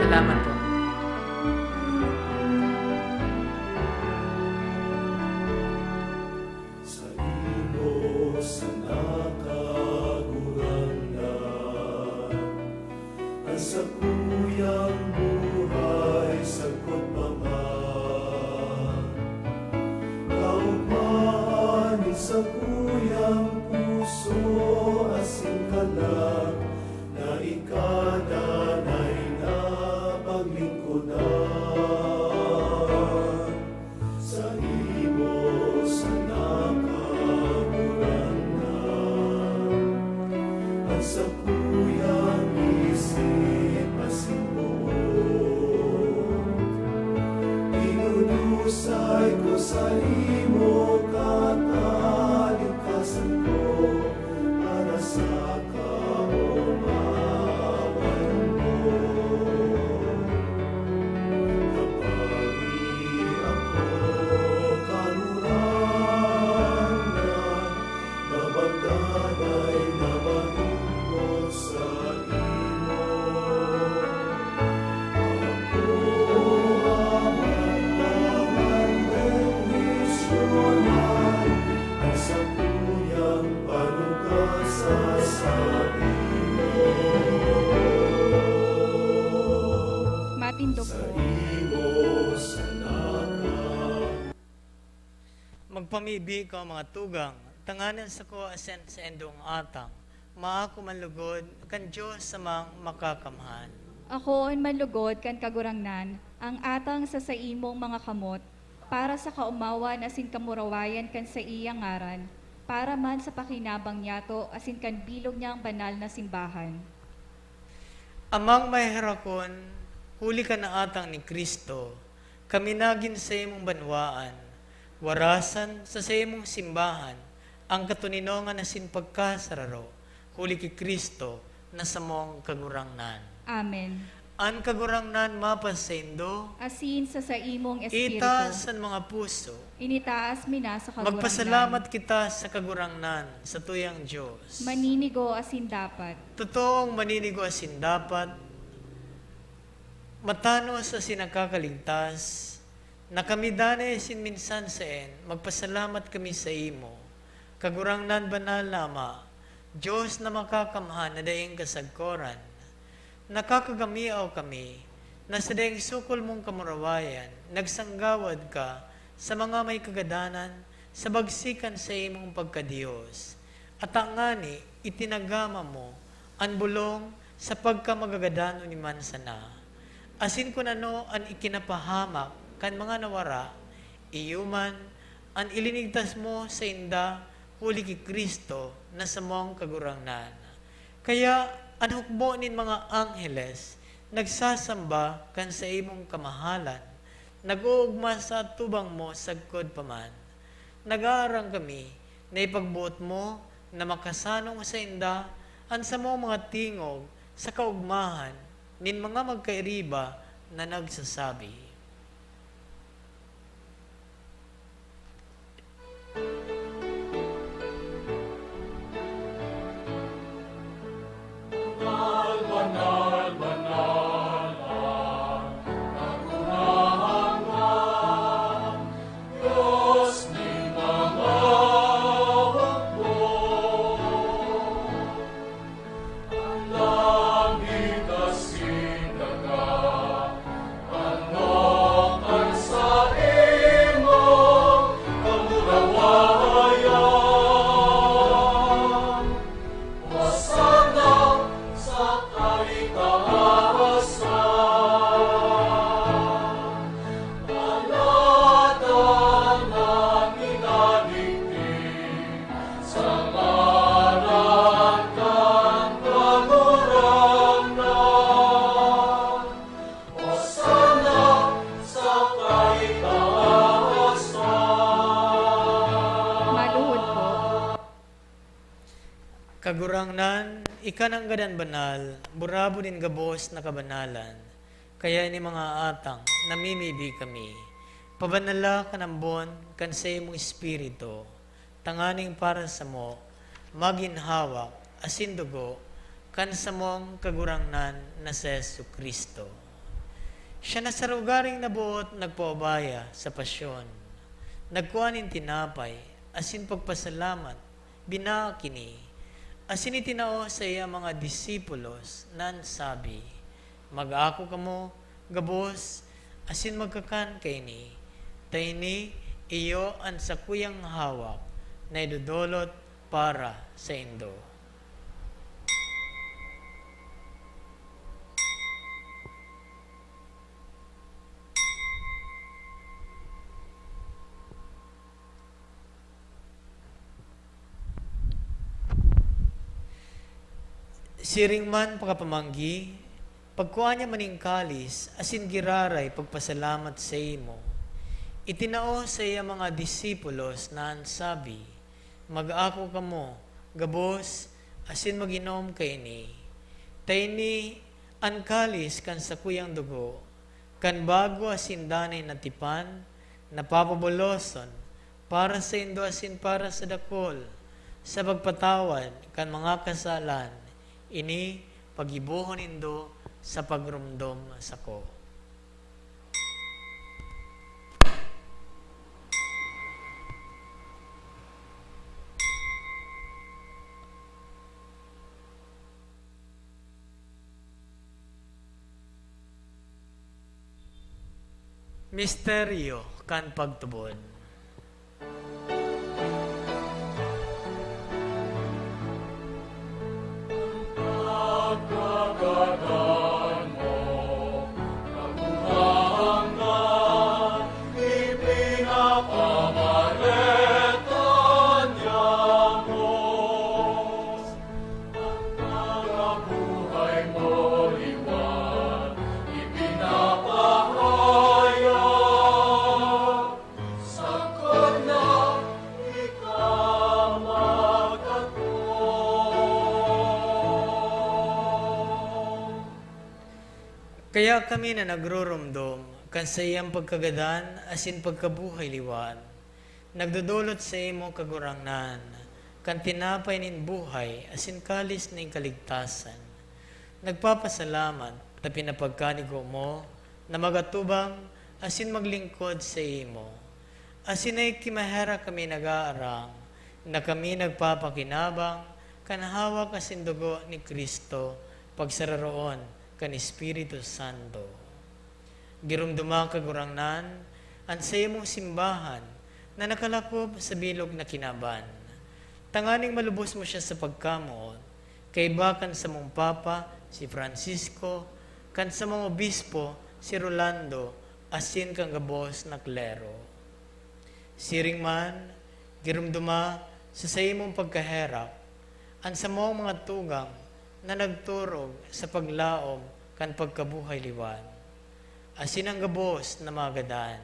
Salamat po. Saimo sana, Kagurangnan, an sakuyang buhay sagkod pa man. Kaogmahan nin sakuyang puso asin kalag na ika danay na paglingkodan. Saimo sana, Kagurangnan, an sakuyang isip asin boot. Idudusay ko saimo katalingkasan ko para sa kaomawan mo. Tabangi ako, Kagurangnan, na magdanay na malingkod saimo. Ako, awa ka man, bendisyonan an sakuyang panukasan. Magpamibi ka, mga tugang, tanganing sako asin saindong atang, maako man lugod kan Dios samang makakamhan. Akoon man lugod kan Kagurangnan, ang atang sa saimong mga kamot, para sa kaomawan asin kamurawayan kan saiyang ngaran, para man sa pakinabang niyato asin kan bilog niyang banal na simbahan. Amang maheherakon, huli kan atang ni Cristo, kami nagin saimong banwaan, warasan sa saimong simbahan, ang katoninongan asin pagkasararo, huli ki Cristo na samong Kagurangnan. Amen. An Kagurangnan mapasaindo. Asin sa saimong espiritu. Itaas an mga puso. Initaas mi na sa Kagurangnan. Magpasalamat kita sa Kagurangnan, satuyang Dios. Maninigo asin dapat. Totoong maninigo asin dapat, matanos asin nakakaligtas, na kami danay asin minsan saen magpasalamat kami saimo, Kagurangnan, banal na Ama, Dios na makakamhan na daing kasagkoran. Nakakagamiaw kami na sa daing sukol mong kamurawayan, nagsanggawad ka sa mga may kagadanan sa bagsikan saimong pagka-Dios. At ngani, itinagama mo an bolong sa pagkamagagadanon ni man sana. Asin kun ano an ikinapahamak kan mga nawara, iyo man an ilinigtas mo sainda huli ki Cristo na samong Kagurangnan. Kaya an hukbo nin mga angheles nagsasamba kan saimong kamahalan, nag-oogma sa atubang mo sagkod pa man. Nag-aarang kami na ipagboot mo na makasanong sainda an samong mga tingog sa kaogmahan nin mga magkairiba na nagsasabi. Kagurangnan, ika nanggad an banal, burabod nin gabos na kabanalan. Kaya ini mga atang, namimibi kami, pabanala kan ambon kan saimong Espiritu, tanganing para samo, magin hawak asin dugo kan samong Kagurangnan na si Jesu-Cristo. Siya na sa lugaring naboot nagpaubaya sa pasyon, nagkua nin tinapay asin pagpasalamat, binaak ini, asin itinao sa iya mga disipulos na an sabi, "Mag-ako kamo gabos asin magkakan kaini, ta ini iyo an sakuyang hawak na idodolot para saindo." Siring man pakapamanggi, pagkua niya man nin kalis asin giraray pagpasalamat saimo, itinao sa iya mga disipulos na an sabi, "Mag-ako kamo gabos asin mag-inom kaini, ta ini an kalis kan sakuyang dugo, kan bago asin danay na tipan, na papabuloson para saindo asin para sa dakul, sa pagpatawad kan mga kasalan. Ini paggibohon nindo sa pagromdom sako." Misteryo kan pagtubod. Kagurangnan, ipinapamareta niya mo. Ang mga buhay mo liwan, ipinapahayag, sagkod na ika magkatong. Kaya kami na nagrurumdom kan saiyang pagkagadan asin pagkabuhay liwan, nagdodolot saimo, Kagurangnan, kan tinapay nin buhay asin kalis nin kaligtasan. Nagpapasalamat ta pinapagkanigo mo na magatubang asin maglingkod saimo. Asin ay kimaherak kami nag-aarang na kami nagpapakinabang kan hawak asin dugo ni Cristo pagsararoon kan Espiritu Santo. Giromdoma, Kagurangnan, an saimong simbahan na nakalakop sa bilog na kinaban, tanganing malubos mo siya sa pagkamoot, kaiba kan samong Papa, si Francisco, kan samong Obispo, si Rolando, asin kan gabos na klero. Siring man, giromdoma sa saimong pagkaherak an samong mga tugang na nagturog sa paglaom kan pagkabuhay liwan, asin an gabos na mga gadan.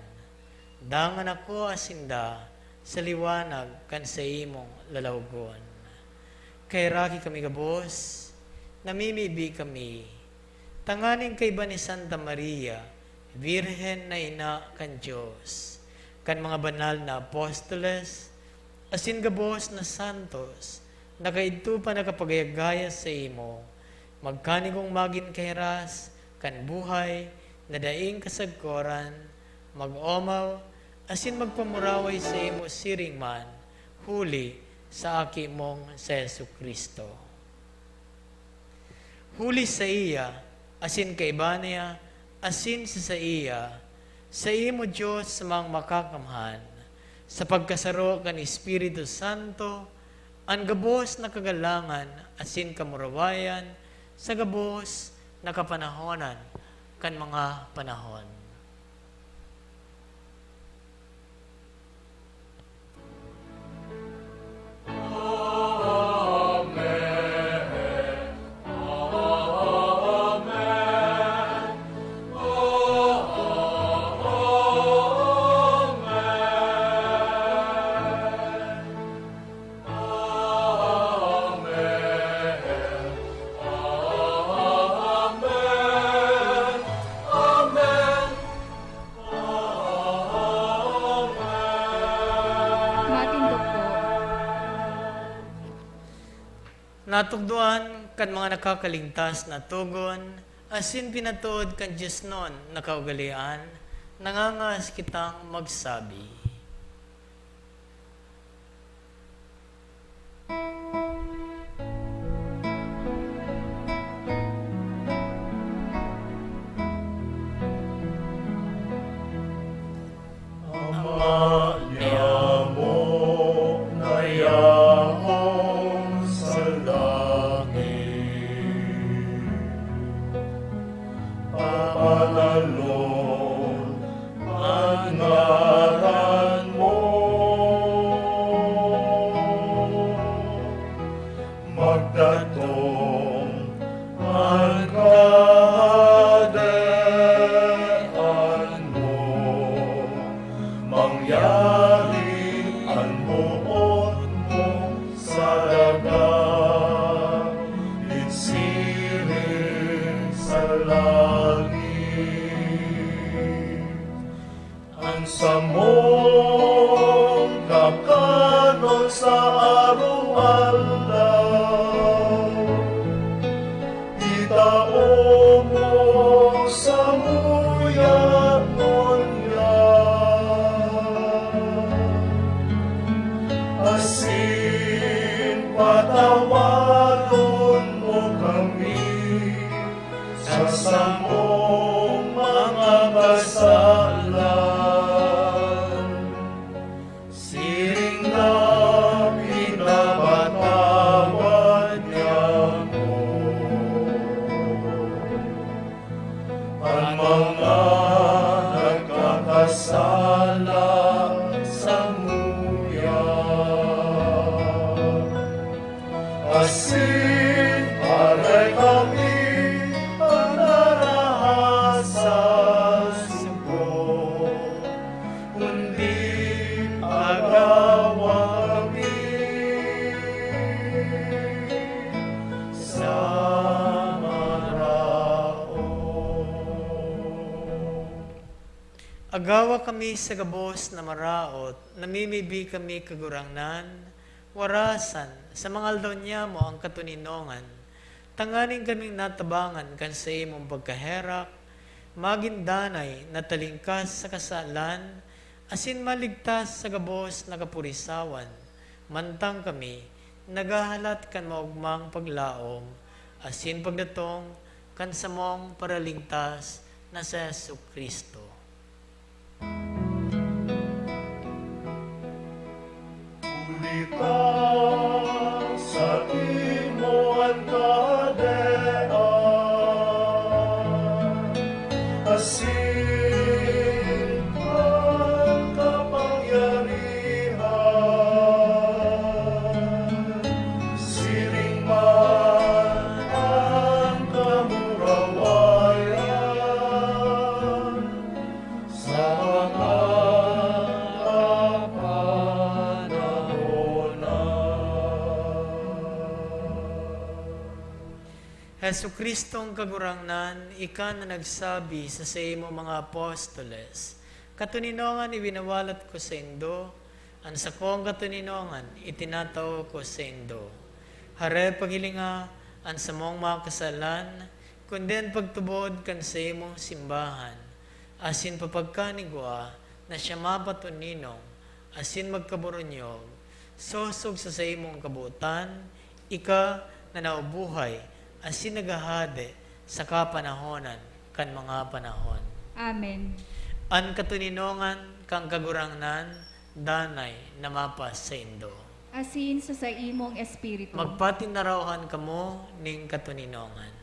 Dangan ako asinda sa liwanag kan saimong lalawgon. Kaheraki kami gabos, namimibi kami, tanganing kaiba ni Santa Maria, Birhen na ina kan Dios, kan mga banal na apostoles, asin gabos na santos na kaidto pa nakapagayagaya saimo, magkanigong magin kahiras kan buhay na daing kasagkoran, mag-omaw asin magpamuraway saimo siring man, huli sa Aki mong si Jesu-Cristo. Huli saiya, asin kaiba niya, asin sa saiya, saimo, Dios, Amang Makakamhan, sa pagkasaro kan Espiritu Santo, an gabos na kagalangan asin kamurawayan sa gabos na kapanahonan kan mga panahon. Matindog po. Natukdoan kan mga nakakalingtas na togon, asin pinatood kan diosnon na kaugalean, nangangaas kitang magsabi. Ama niamo na yaon sa langit, pabanalon an ngaran mo. Magdatong an Kahadean mo, mangyari an boot mo sa daga, nin siring sa langit. An samong kakanon sa araw-araw, itao mo samuya ngunyan, asin patawaron mo kami sa samong mga kasalan, siring na binabata Sala samuya, asin paray kami an narahay sa sugbo, kundi agawa kami sa maraot. Agawa kami sa gabos na maraot, namimibi kami, Kagurangnan, warasan, sa mga aldaw niyamo an katoninongan, tanganing kaming natabangan kan saimong pagkaherak, magin danay na talingkas sa kasalan, asin maligtas sa gabos na kapurisawan, mantang kami naghahalat kan maogmang paglaom asin pagdatong kan samong Paraligtas na si Jesu-Cristo. Huli ta saimo an kahadean, asin an kapangyarihan, siring man an kamurawayan, sa mga kapanahonan. Jesu-Cristong Kagurangnan, ika na nagsabi sa saimo mga apostoles, "Katoninongan iwinawalat ko saindo, an sakong katoninongan itinatao ko saindo." Hare paghilinga an samong mga kasalan, kundi an pagtubod kan saimong simbahan, asin papagkanigwa na siya mapatoninong asin magkaburunyog, sosog sa saimong kabotan, ika na nabubuhay asin naghahade sa kapanahonan kan mga panahon. Amen. An katoninongan kan Kagurangnan danay na mapasaindo. Asin sa saimong espiritu. Magpatinarawan kamo nin katoninongan.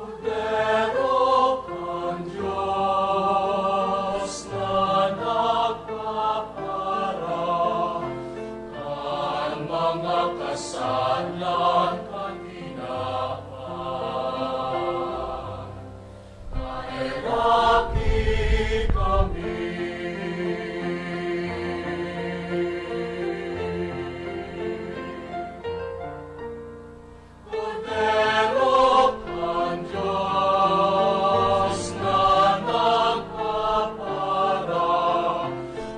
Kordero kan Dios na nagpapara kan mga kasalan kan kinaban, maheraki kami. Kordero kan Dios na nagpapara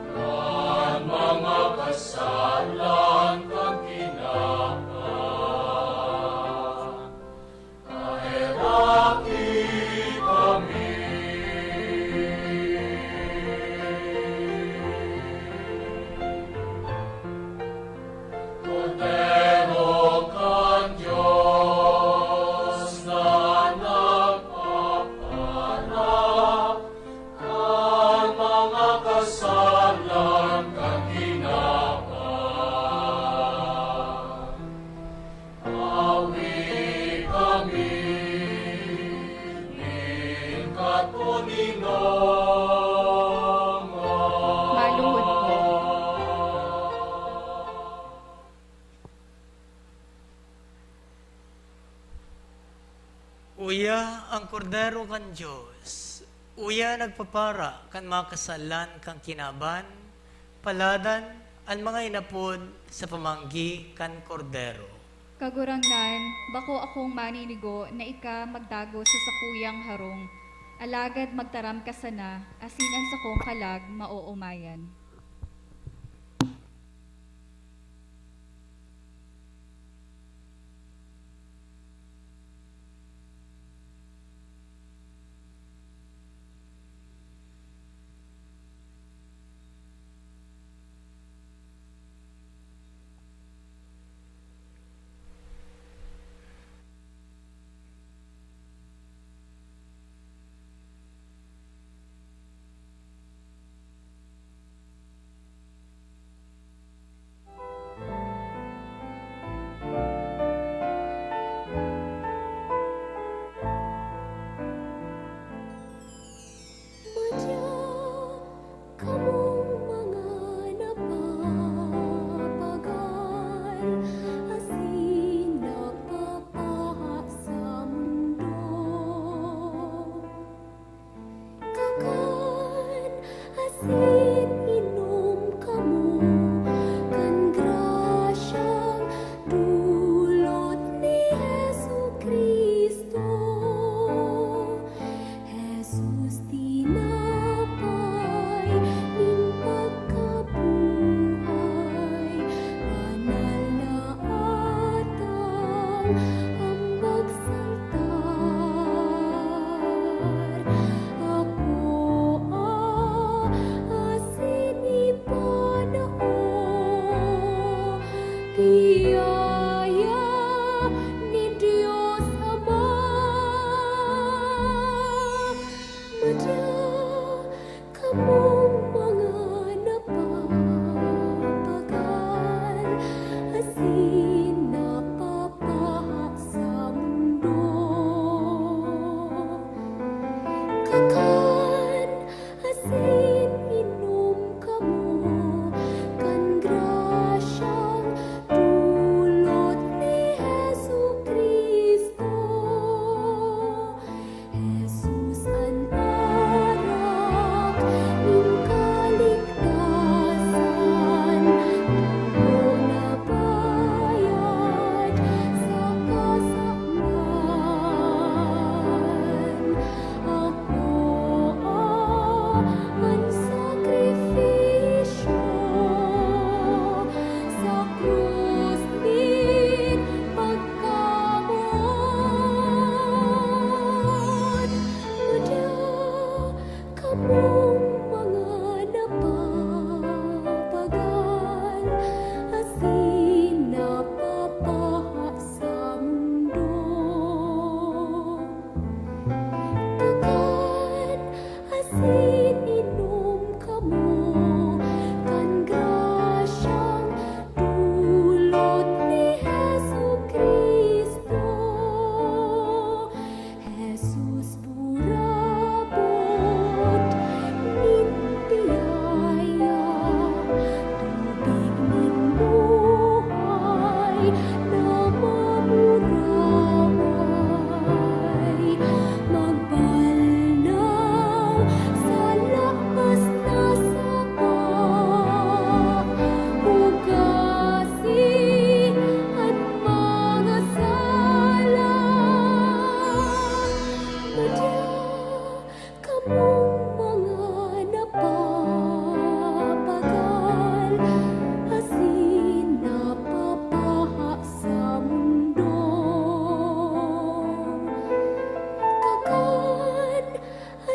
kan mga kasalan kan kinaban, maheraki kami. Kordero kan Dios na nagpapaharap kan mga kasalan kan kinaban, awi kami nin katoninongan. Maluhod po. Uya an Kordero kan Dios, uya nagpapara kan mga kasalan kan kinaban, paladan an mga inapod sa pamanggi kan Kordero. Kagurangnan, bako akong maninigo na ika magtago sa sakuyang harong, alagad magtaram ka sana, asin an sakong kalag maoomayan.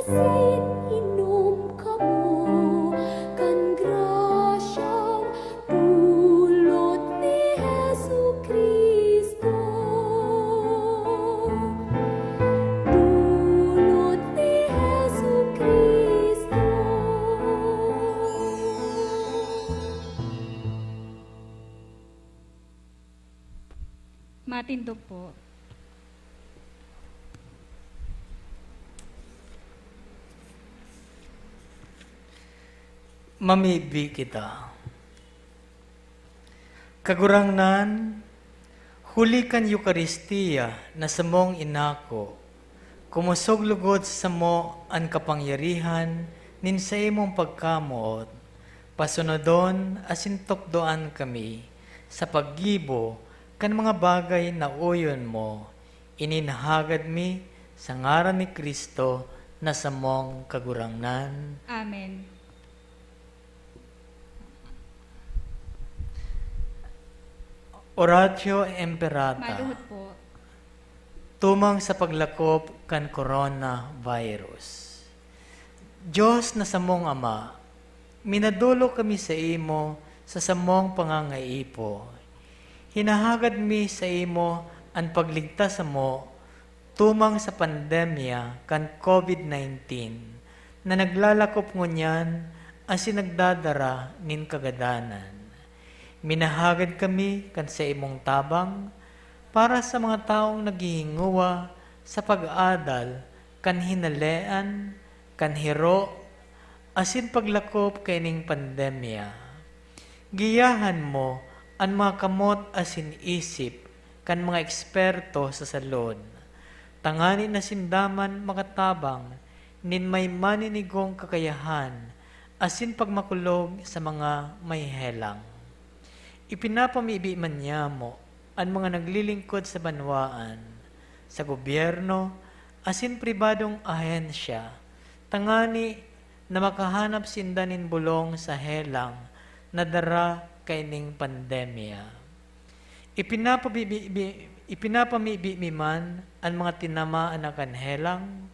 Asin inom kamo kan grasyang dulot ni Jesu-Cristo. Dulot ni Jesu-Cristo. Matindog po. Mamibi kita. Kagurangnan, huli kan Eukaristia na samong inako, kumosog lugod sa samo an kapangyarihan nin saimong pagkamoot, pasunodon asin tukdoan kami sa paggibo kan mga bagay na uyon mo. Ini nahagad mi sa ngaran ni Cristo na samong Kagurangnan. Amen. Oratio Imperata. Maluhod po. Tumang sa paglakop kan coronavirus. Dios na samong Ama, minadolok kami saimo sa samong pangangaipo. Hinahagad mi saimo an pagligtas samo tumang sa pandemya kan COVID nineteen na naglalakop ngunyan asin nagdadara nin kagadanan. Minahagad kami kan saimong tabang para sa mga tawong naghihingowa sa pag-adal kan hinalean, kan hiro, asin paglakop kaining pandemya. Giyahan mo an mga kamot asin isip kan mga eksperto sa salud, tangani na sinda man makatabang nin may maninigong kakayahan asin pagmakulog sa mga may helang. Ipinapamibi man niamo an mga naglilingkod sa banwaan, sa gobyerno, asin pribadong ahensya, tangani na makahanap sinda nin bolong sa helang na dara kaining pandemya. Ipinapabibi-, bi-, ipinapamibi mi man an mga tinamaan na kan helang,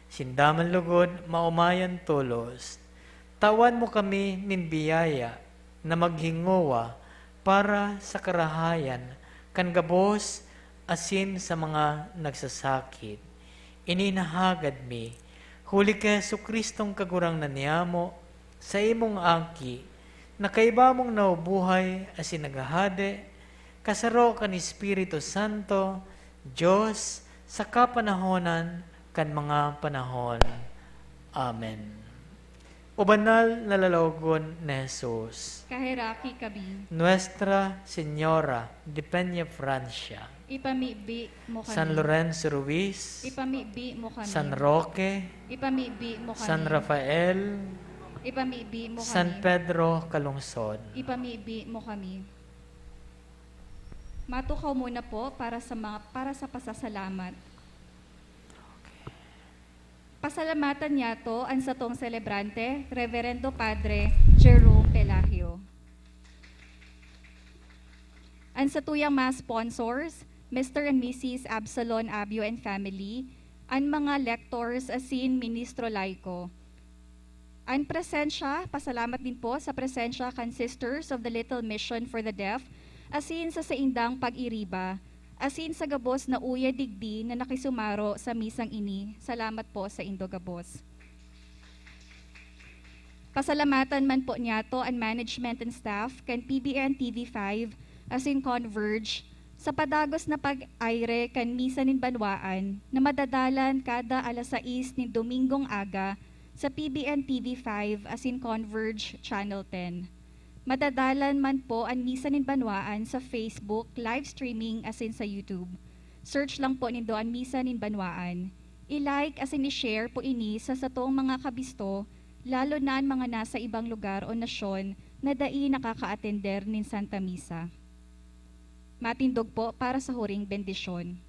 sinda man lugod maomayan tolos. Tawan mo kami nin biyaya na maghingowa para sa karahayan kan gabos asin sa mga nagsasakit. Ini nahagad mi, huli ki Jesu-Cristong Kagurangnan niamo, saimong Aki, na kaiba mong nabubuhay asin naghahade, kasaro kan Espiritu Santo, Dios, sa kapanahonan kan mga panahon. Amen. O banal na lalawogon ni Jesus. Kaheraki kami. Nuestra Señora de Peñafrancia. Ipamibi mo kami. San Lorenzo Ruiz. Ipamibi mo kami. San Roque. Ipamibi mo kami. San Rafael. Ipamibi mo kami. San Pedro Calungsod. Ipamibi mo kami. Matukaw muna po para sa mga, para sa pasasalamat. Pasalamatan niyato an satong selebrante, Reverendo Padre Jerome Pelagio. An satuyang mga sponsors, Mister and Missus Absalon Abio and family, an mga lectors asin ministro laiko. An presensya, pasalamat din po sa presensya kan Sisters of the Little Mission for the Deaf, asin sa saindang pag-iriba, asin sa gabos na uya digdi na nakisumaro sa misang ini. Salamat po saindo gabos. Pasalamatan man po niyato an management and staff kan P B N T V five asin Converge sa padagos na pag-aire kan Misa nin Banwaan na madadalan kada alas sais nin Domingong aga sa P B N T V five asin Converge Channel ten. Madadalan man po an Misa nin Banwaan sa Facebook live streaming asin sa YouTube. Search lang po nindo an Misa nin Banwaan. I-like asin i-share po ini sa satong mga kabisto, lalo na an mga nasa ibang lugar o nasyon na dai nakakaatender nin Santa Misa. Matindog po para sa huring bendisyon.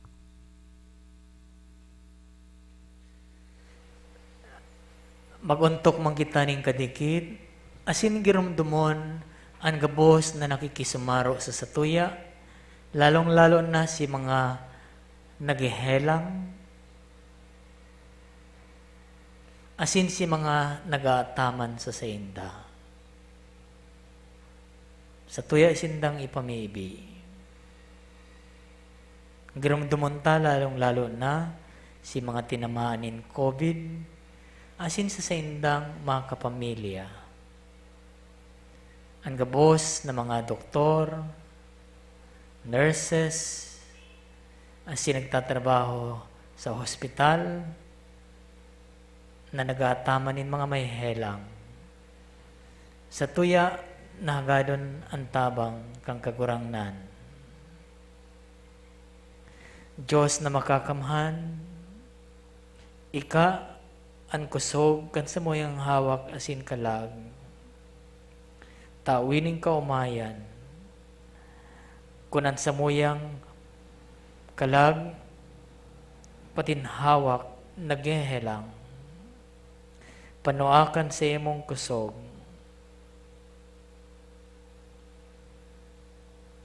Mag-ontok man kita nin kadikit, asin giromdomon an gabos na nakikisumaro sa satuya, lalong-lalo na si mga naghehelang. asin si mga nag-aataman sa sainda. Satuya sindang ipamibi. Giromdomon ta lalong-lalo na si mga tinamaan nin covid, asin sa saindang mga kapamilya. An gabos na mga doktor, nurses, asin nagtatrabaho sa hospital na nag-aataman nin mga may helang. Satuya na hagadon an tabang kan Kagurangnan. Dios na makakamhan, ika an kosog kan samuyang hawak asin kalag. Tawi nin kaomayan, kun an samuyang kalag patin hawak naghehelang. Panua kan saimong kosog.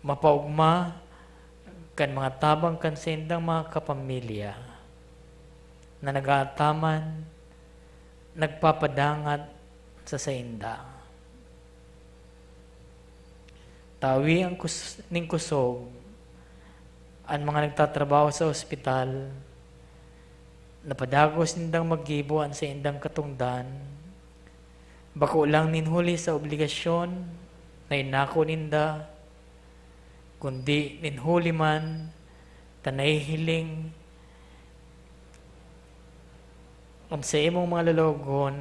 Mapaogma kan mga tabang kan saindang mga kapamilya na nag-aataman, nagpapadangat sa sainda. Tawi an kus-, nin kosog an mga nagtatrabaho sa ospital, na padagos nindang maggibo an saindang katongdan, bako lang nin huli sa obligasyon na inako ninda, kundi nin huli man ta nahihiling an saimong mga lologon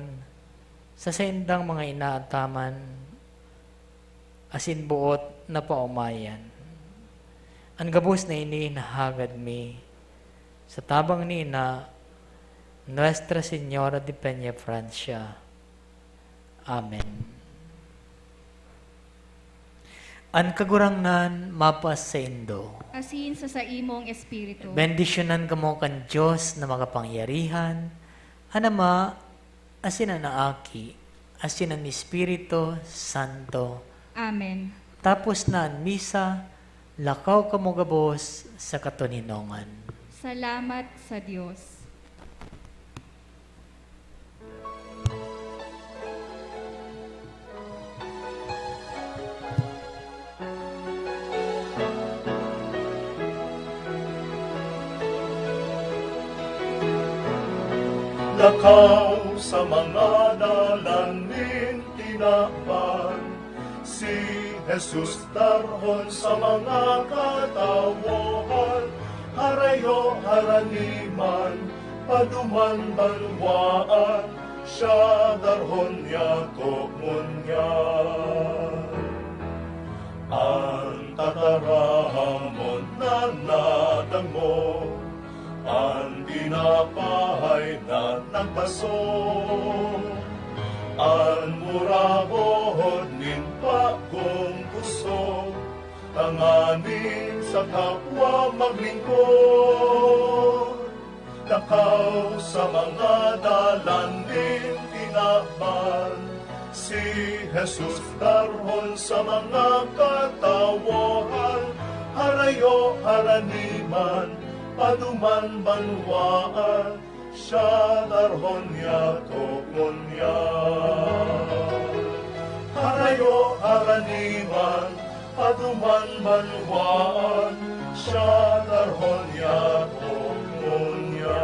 sa saindang mga inaataman asin boot na paomayan. An gabos na ini inahagad mi sa tabang ni Ina, Nuestra Señora de Peñafrancia. Amen. An Kagurangnan mapasaindo. Asin sa saimong espiritu. Bendisyonan kamo kan Dios na makapangyarihan, an Ama, asin an Aki, asin an Espiritu Santo. Amen. Tapos na an misa, lakaw kamo gabos sa katoninongan. Salamat sa Dios. Lakaw sa mga dalan nin tinaban, si Jesus darhon sa mga katawohan, harayo harani man, paduman banwaan, siya darhon niya togon niya. An tataramon na nadangog, an tinapay na nagbaso, an muragot nin bagong pusog, tanganing sa kapwa maglingkod. Lakaw sa mga dalan nin tinaban, si Jesus darhon sa mga katawohan, harayo harani man, paduman banwaan, siya darhon niya togon niya. Harayo harani man, paduman banwaan, siya darhon niya togon niya.